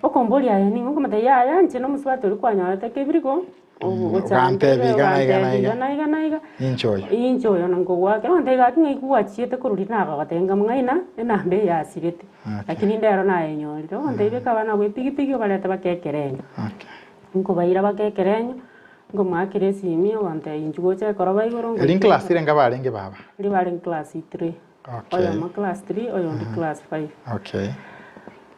okomboria aye ning'o, nkomotebia yaya inche na omosubati oria kwanyorete kebiriko, Ogantebia iga na iga na iga. iga na iga na iga. Ninche oyo. Inche oyo nkogoakera, ogontebia gaki ng'ai gwachiete korwa riria nagogotebia nkamong'aina, enamba eye yasirete, Lakini ndero nayenyorire, ogontebia beka abana abwo epigipigi obarete bake ekerenyo. Okay. Nkobaira baka ekerenyo, nkomoakera esimi, ogontebia inchuo gocha ekoroba igoro Eri nclass renge barenge baba? Riria barenge class three. Okay. Oyomo class three, oyonde class five. Okay.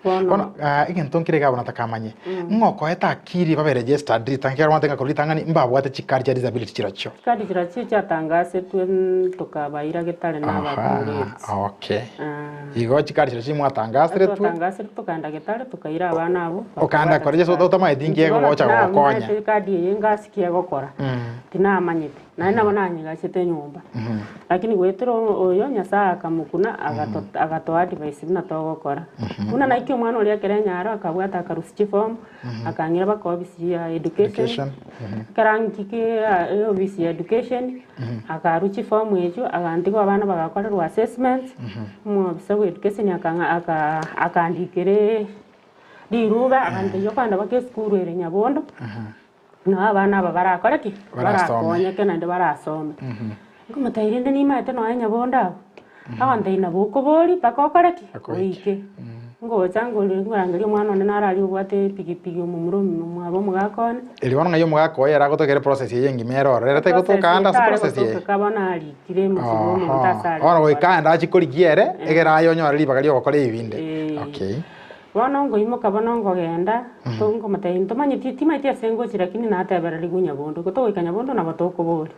Bono, Bono ah, egento nkere iga abwo natakamanye, ng'a okoeta akiri babe registered ritang'ani ekero gwateba ng'a korwa ritang'ani mbabwate chikadi chia disability chirochio. Chikadi chirochio chiatangasetwe tokabaira getare na abatureti. Aha, okay. Ah. Igo chikadi chirochio mwatangaseretwe. Twatangaseretwe tokaenda getare tokaira abana abwo. Okaenda bakabwata kore Yeso chikadi. otamanyeti inki Inche bono egogocha gogokonya. tinamanyete ekadi eye ngasi ki egokora, tinamanyete. Naende nabo nanyegachete nyomba. Lakini goetera oyo Nyasaye akamokuna agato agatoa advice buna togokora. Buna naki omwana oria ekero enyaro akabwata akarusia chiform, akang'ira mpaka ofisi ya education, Education. ekero ang'ikire ofisi ya education, akarwa chiform echio, agantiga abana bagakorerwa assessment, omwofisa bwa education akang'a aka akandikera riruba agantebia okogenda mpaka esukuru ere Nyabondo. Nao abana aba barakore ki? Barasome. Barakonyeke naende barasome. Nkomotebia rende nimaete nonya nyabondo abwo, agontebia nabo okoboria mpaka okore ki? Mpaka oike. Oike. Ngocha ngore nkorangeria omwana one naro aria obwate epigipigi omomura omwabo omogaka one. Erio bono ng'ai omogaka oye ere agotokera eprocess eye engima ere ororo, ere taigotoka ande ase process eye? Process etare gotoka bono arikire omochie bwa omonto ase Oho, are bono goika gokora. aende achie korigia ere, egere aye onyore ribaga ria ogokora ebinde. Eh. Okay. Bono ngoimoka bono nkogenda, to nkomotebia ntomanyeti timaeti ase ngochia lakini natebererigwe nyabondo, igo togoika nyabondo nabo tokoboria.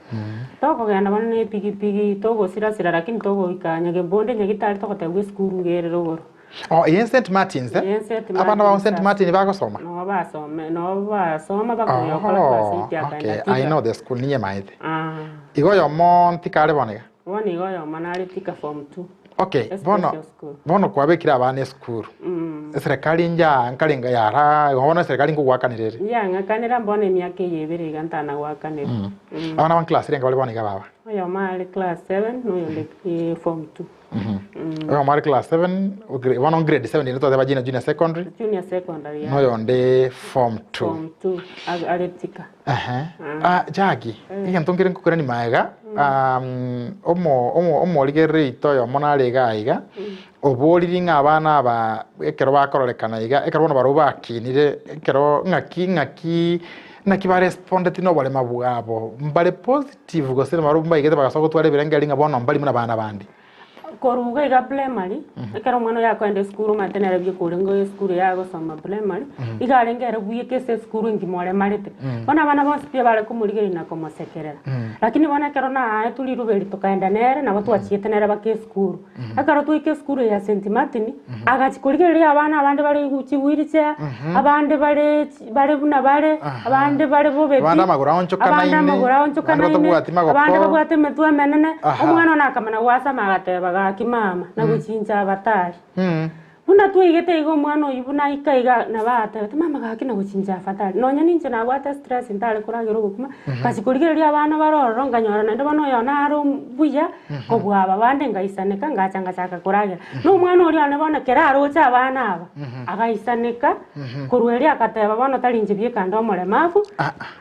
Tokogenda bono na epigipigi, togosirasira lakini togoika nyagebonde nyagitari togotebiwa esukuru iga ere rogoro. Oh, eye St Martins eh? Eye St Abana bao Martins St Martin bagosoma? Nabo basome nabo basoma bakoyokora class Oho, eight akaenda okay, I Thika. know the school, ninyemaete. Ah. Igo oyomo ntika are bono iga? Bono iga oyomo nare Thika form two. Okay, A bono special school. bono kwabekire abana esukuru, eserekari injaa nkarenga yaraa igo bono eserekari nkogwakanera ere. Yang'akanera bono emiaka eye ebere iga ntanagoakanera. Abana ba class renga bare bono iga baba? Oyomo are class seven na oyonde form two. Oyomo are class seven, bono grade seven ere twateba junior junior secondary, Junior secondary na oyonde form two. Form two are Thika. Ehe. Ah, Jackie, egento nkere nkokorani maega, omo omo omorigereri oito oyomo nare iga iga, oboriri ng'a abana aba ekero bakororekana iga, ekero bono barobwo bakinire, ekero ng'aki ng'aki naki barespondeti na oborema bwabo, mbare positive gose barobwo mbaigete bagasoa gotwara ebirengererio ng'a bono mbari buna abana bande? Korwa iga iga primary, ekero omwana oyo akoenda esukuru omanyete nere buya orenge esukuru eye agosoma primary, iga arenge ere buya ase esukuru engima oremarete. Bono abana bonsi pi bare komorigereria na komosekerera. Lakini bono ekero naetwe riruba eri tokaenda nere, nabo twachiete nere mpaka esukuru. Ekero twaika esukuru eye ya St Martin, agachia korigereria abana abande bare chiwheelchair, abande bare bare buna bare, abande bare bobe pi, Abande amagoro aonchokanaine, abande amagoro abande aonchokanaine, batabwati magoko. abande babwate emetwe emenene. Aha. Omwana one akamana gwasama agateba gaki mama, nagochincha abatari. Mm. Buna twaigete iga omwana oyio buna aika iga nabo agateba mama gaki nagochincha afatari. Nonya ninche nabwate stress ntare koragera obokima, ngachia korigereria abana bare ororo nkanyora naende bono oyo nare buya kobua aba bande ngaisaneka ngacha ngachaka koragera. Na omwana oria one bono ekero aroche abana aba, agaisaneka. Korwa erio agateba, Bono tari inche bieka nde omoremavu,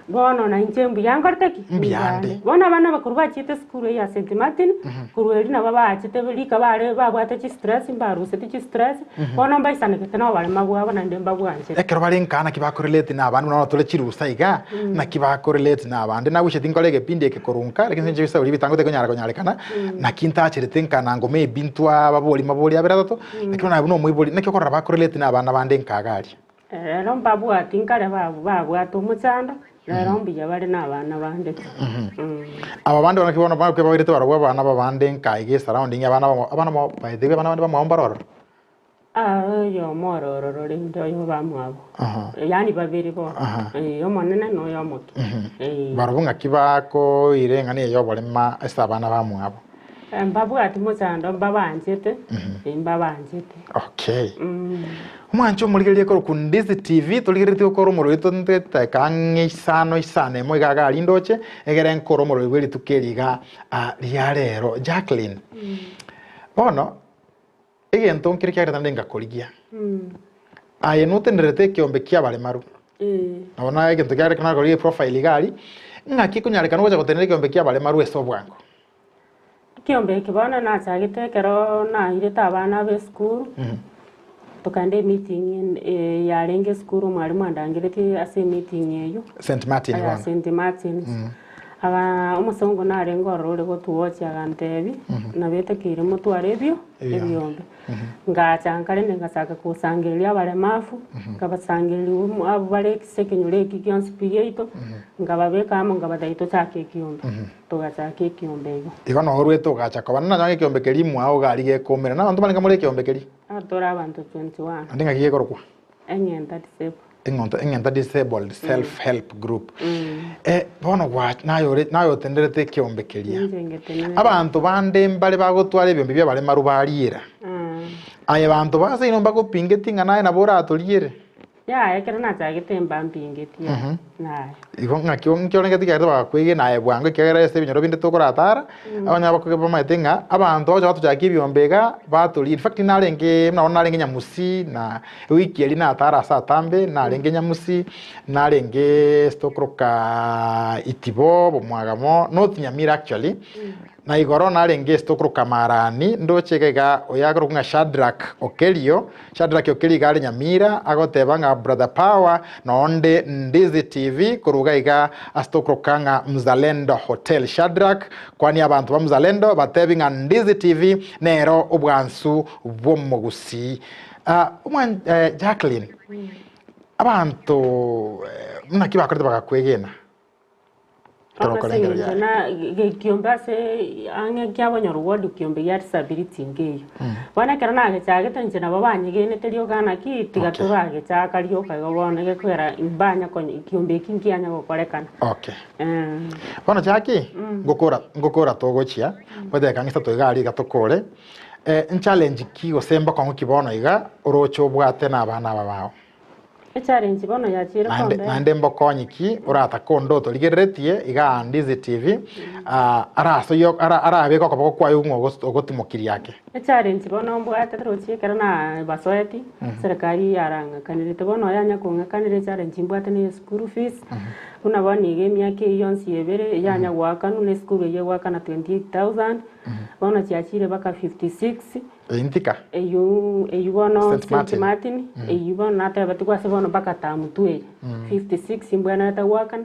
bono nainche mbuya nkorete ki? Mbuya nde. Bono abana aba korwa bachiete esukuru eye ya St. Martin, korwa erio nabo baachete rika bare babwate chistress, mbaruseti chistress, Bono mbaisanegete na oborema bwabo naende mbabwanchete. Ekero bare nkaa naki bakorelate na abande buna bono tore chirusa iga, naki bakorelate na abande. Nagocheti nkore egepindi eke korwa nka, lakini ase eng'encho ebisauri ebitango tekonyara konyarekana, naki ntacherete nka na ngoma ebi ntwa babori mabori abere atato, lakini bono aye buna omoibori, naki okorora bakorelate na abana bande nka iga aria? Rero mbabwati nkare babwate omochando, rero mbuya bare nabana bande. Aba bande naki bono bairete barobwo abana b'abande nka iga esurrounding abana bamo abana bamo by the way abana bande bamwabo mbare ororo? Ah oyomo ore ororo rende oyo bamwabo. Yaani babere bono. Omonene na oyo omoke. Barobwo ng'aki bakoira eng'ana eye y'oborema ase abana bamwabo? Mbabwati mochando mbabanchete, mbabanchete. Okay. Omwanche omorigererie korwa Ndizi TV torigereretie gokora omorweri tontete ang'e isano isano emo iga iga aria ndoche egere nkore omorweri bwe rituko eri iga ah, ria rero. Jacqueline, bono egento nkere kiagerete naende ngakorigia. Aye notenerete ekeombe kia abaremaru. Nabo naye egento kiagerete ekero nakorigia eprofile iga aria, ng'aki ekonyarekana ogocha gotenena ekeombe kia abaremaru ase obwango? Ekiombe eke bono nachagete ekero nairete abana b'esukuru, tokaenda emeeting yarenge esukuru omwalimu andangeretie ase emeeting eywo. St Martin Aya bono. St Martins. Aba omosongo narenge ororo ore gotuochia agantebia, nabetekeire motware ebio Ebiombe. ebiombe. Ngacha nkarende ngachaka kosangereria abaremafu, nkabasangereria omo abwo bare ase ekenyoro eki gionsi pi giaito, nkababeka amo nkabatebia tochake ekiombe. Togachaka ekiombe igo. Igo norwete ogacha koba nonye ekiombe keria mwao iga aria gekoumera. Na abanto barenge more ekiombe keria? Aba tore abanto 21. Naende ng'aki gekorokwa? Eng'enta Disabled. Eng'onto Eng'enta Disabled Self Help Group. Eh, bono gwa naye ore naye otenderete ekiombe keria. Ninche ngetenenere. Abanto bande mbare bagotwara ebiombe bi'abaremaru bariera. Aye banto ba seino mbagopingeti ng'a naye nabo oratoriere. Yaya, ekero nachagete mbampingetie, yaya. Igo ng'aki nki orengete ekiagera bagakwegena aye bwango ekiagera ase ebinyoro binde tokoratara, abanya bakoge bamaete ng'a abanto bagocha batochakia ebiombe iga batoria in fact narenge buna bono narenge nyamusi na ewiki eria natara ase atambe narenge nyamusi, narenge ase tokoroka itibo bomwagamo not nyamira actually. Na igoro narenge ase tokoroka Marani, ndoche iga iga oyo akorokwa ng'a Shadrack Okerio, Shadrack Okerio iga are Nyamira, agoteba ng'a Brother Power, nonde Ndizi TV korwa iga iga ase tokoroka ng'a Mzalendo Hotel. Shadrack, kwania abanto ba Mzalendo, batebi ng'a Ndizi TV nero obwansu bw'omogusii. Ah, omwan eh, Jacqueline, abanto eh, naki bakorete bagakwegena? Bono ase eng'encho na gekiombe ase ang'e kia bonyorwodi kiombe gia disability nkeiyo. Bono ekero nagechagete inche nabo banyegenete rioka naki tiga Okay. toragechaka rioka igo bono gekogera mbanya konya kiombe eki nkianya gokorekana. Okay. Eh. Bono Jackie, ngokora ngokora togochia, goteka ng'isa toiga aria iga tokore, eh, nchallenge ki gose mbokong'u ki bono iga oroche obwate na abana aba bao? Echallenge bono yachiire Naende kombera. naende mbokonyi ki oratake onde otorigereretie iga aa Ndizi TV ah, arasoyie ara arabeke okoboko kwaye ng'a ogos ogotimokirie ake. Echallenge bono mbwate torochi ekero na basoeti, serikali yarang'akanerete bono yanya kong'akanera echallenge mbwate na eschool fees, buna bono iga emiaka eyio yonsi ebere yanya goakanwa na esukuru eyio egoakana 28,000, bono chiachire mpaka 56. Intika. Eyio eyio bono St. St. Martin. Martin, eyio bono natebetigwe ase bono mpaka term two eye, 56 mbwenerete goakana,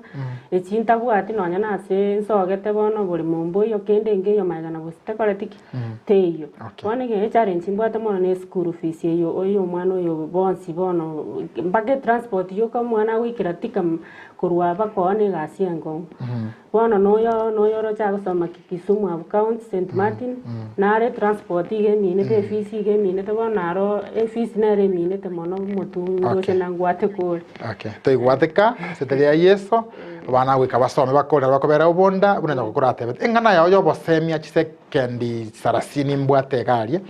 echi ntabwati nonya na ase nsogete bono oboremo mboiyo kende nkeiyo magega na gose tekoreti ki? Teiyo. Okay. Bono ege echallenge mbwate mono na eschool fees eyio oyo omwana oyo bonsi bono mpaka etransport yoka omwana agoikera tika korwa bakoa na egasi enkong'u. Bono noyo noyoroche agosoma Kisumu abwo county St Martin, nare etransport iga eminete efees iga eminete bono naro efees nere eminete mono omotwe Okay. ndoche nangwate kore. Okay, toigwateka ase tari ya Yeso, abana goika basome bakore bakobera obonda buna nyoko koratebete. Eng'ana yao y'obosemia chisekendi sarasini mbwate iga aria,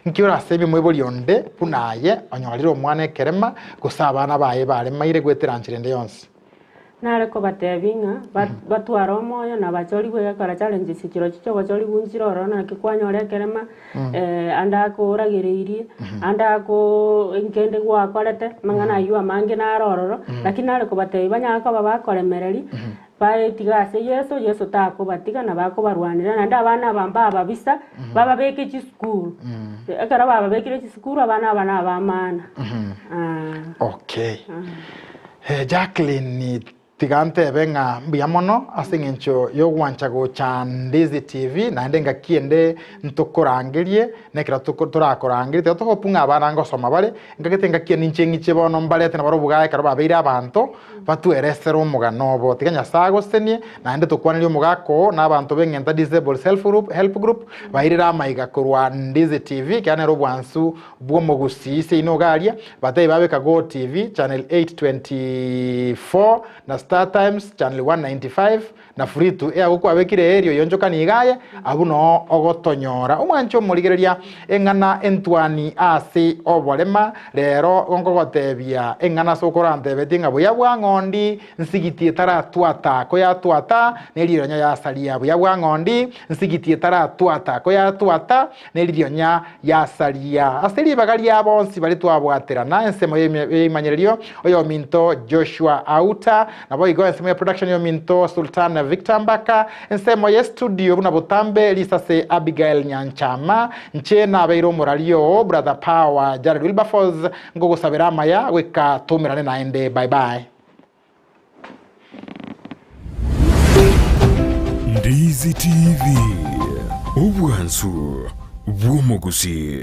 nki orasemie moibori onde buna aye onyorire omwana ekerema gose abana baye baremaire goetera nchera ende yonsi? Nare kobatebia ng'a ba- batware omoyo na bachorigwe egekora challenges chirochio chiogochorigwa nchire ororo naki kwanyora ekerema ande akoragereirie, ande akoo nkende gwakorete, amang'ana aywo amange naro ororo, lakini nare kobatebia banyare koba bakoremereria, baetiga ase Yeso, Yeso takobatiga nabo akobarwanera, naende abana aba mbababisa, bababeke chisukuru, ekero bababekire chisukuru abana aba na abamana. Okay. Jacqueline, tiga ntebe ng'a mbuya mono ase eng'encho y'ogwancha gocha Ndizi TV, naende engaki ende ntokorangerie, na ekero toko torakorangerie tiga tohope ng'a abana ngosoma bare, nkagete engaki ende inche ng'iche bono mbarete nabare obogaye ekero babeire abanto, batweresere omogano obo. Tiga Nyasae agosesenie, naende tokwanerie omogaka oo na abanto b'eng'enta Disabled Self Help Group, bairere amaiga korwa Ndizi TV, ekiagera nere obwansu bw'omogusii seino iga aria, batebie babeka Go TV channel 824 na Star Times channel 195 na Free to Air agwo kwabekire erio yonchokani iga aye, abwo noo ogotonyora. Omwanche omorigereria eng'ana entwani ase oborema, rero nkogotebia eng'ana ase okorantebetie ng'a buya bwa ng'ondi nsigiti etaratwata koyatwata neririonya yasaria, buya bwa ng'ondi nsigiti etaratwata koyatwata neririonya yasaria. Ase ribaga ria bonsi baria twabwaterana ensemo y'eimanyererio, oyominto Joshua Auta, naboigo ensemo ya production yominto Sultan Victor Mbaka, ensemo ye studio buna botambe risase Abigail Nyanchama, nche nabeire omoraria oo Brother Power Jared Wilberforce, nkogosabera amaya goika toumerane naende bye bye. Ndizi TV, obwansu bw'omogusii.